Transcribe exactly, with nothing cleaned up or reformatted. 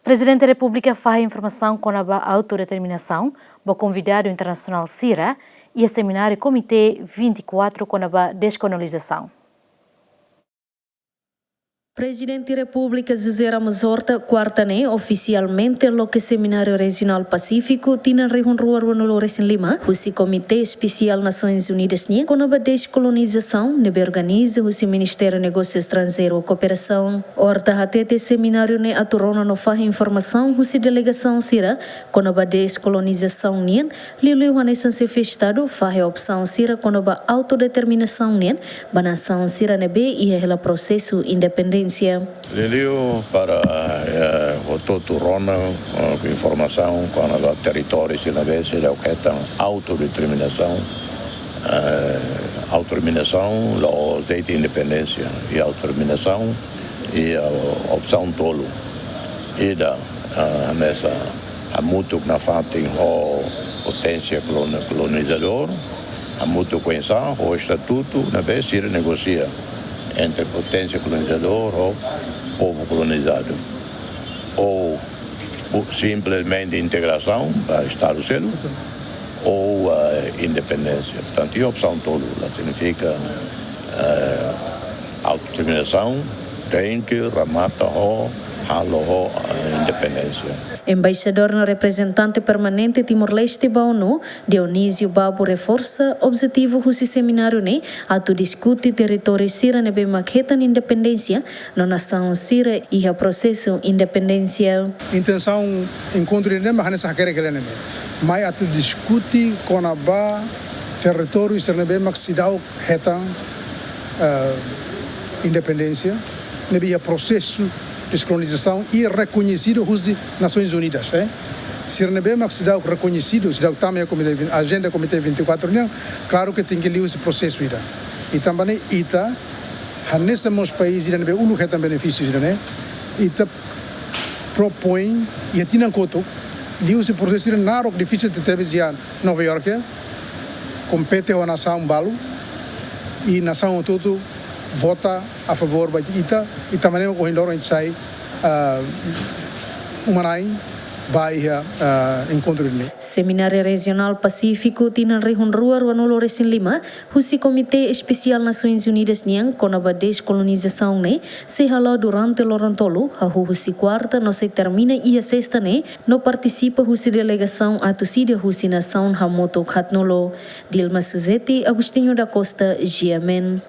Prezidente Repúblika fahe informasaun kona-ba autodeterminasaun ba konvidadu internasionál sira iha semináriu Komité vinte e quatro kona-ba deskolonizasaun. Prezidente Repúblika José Ramos Horta, kuarta ne'e, ofisialmente loke Semináriu Rejionál Pasífiku tinan rihun rua ruanulu-resin-lima, husi Komité Espesiál Nasoins Unidas nian kona-ba Deskolonizasaun, ne'ebé organiza husi Ministériu Negósiu Estranjeiru Kooperasaun. Horta hatete semináriu ne'e atu rona no fahe informasaun husi delegasaun sira kona-ba deskolonizasaun nian, liuliu hanesan Xefe Estadu fahe opsaun sira kona-ba autodeterminasaun nian ba nasaun sira ne'ebé iha hela prosesu independénsia. Liuliu para, eh, hotu-hotu rona, eh, informasaun kona-ba territóriu sira ne'ebé seidauk hetan autodeterminasaun, eh, autodeterminasaun la'ós de'it independénsia, i autodeterminasaun iha opsaun tolu. Ida, ah, hanesan hamutuk nafatin ho poténsia kolon-, kolonizadór, hamutuk oinsá ho estatutu ne'ebé sira negosia entre poténsia kolonizadór ho povu kolonizadu. Ou, ou simplesmente integrasaun ba estadu seluk, ou, eh, independénsia. Portantu, iha opsaun tolu, la signifika, eh, autodeterminasaun tenke remata ho, halo ho, eh, independénsia. Embaixadór no reprezentante permanente Timor-Leste ba ONU, Dionísio Babo, reforsa objetivu husi semináriu ne'e atu diskute territóriu sira ne'ebé mak hetan independénsia no nasaun sira iha prosesu independénsia. Intensaun enkontru ne'e mak hanesan hakerek hela ne'e, mai atu diskute kona-ba territóriu sira ne'ebé mak seidauk hetan, eh, independénsia, ne'ebé iha prosesu deskolonizasaun i rekoñesidu husi Nasoins Unidas, eh. Sira ne'ebé mak seidauk rekoñesidu, seidauk tama iha Komité vinte, ajenda Komité vinte e quatro nian, klaru ke tenke liuhusi prosesu ida. I tanba ne'e ita, hanesan mós país ida ne'ebé uluk hetan benefísiu ida-ne'e, ita propoin iha tinan kotuk, liuhusi prosesu ida naruk difisil tebetebes iha Nova York, kompete ho nasaun balu, i nasaun hotu-hotu vota a favór ba ita, i tanba ne'e mak ohin loron ita sai, ah, uma-na'in ba iha, ah, enkontru ne'e. Semináriu Rejionál Pasífiku tinan rihun rua ruanulu-resin-lima, husi Komité Espesiál Nasoins Unidas nian kona-ba deskolonizasaun ne'e, sei hala'o durante loron tolu, hahú husi kuarta no sei termina iha sesta ne'e, no partisipa husi delegasaun atus ida husi nasaun hamutuk haatnulu. Dilma Suzeti, Agostinho da Costa, G M N.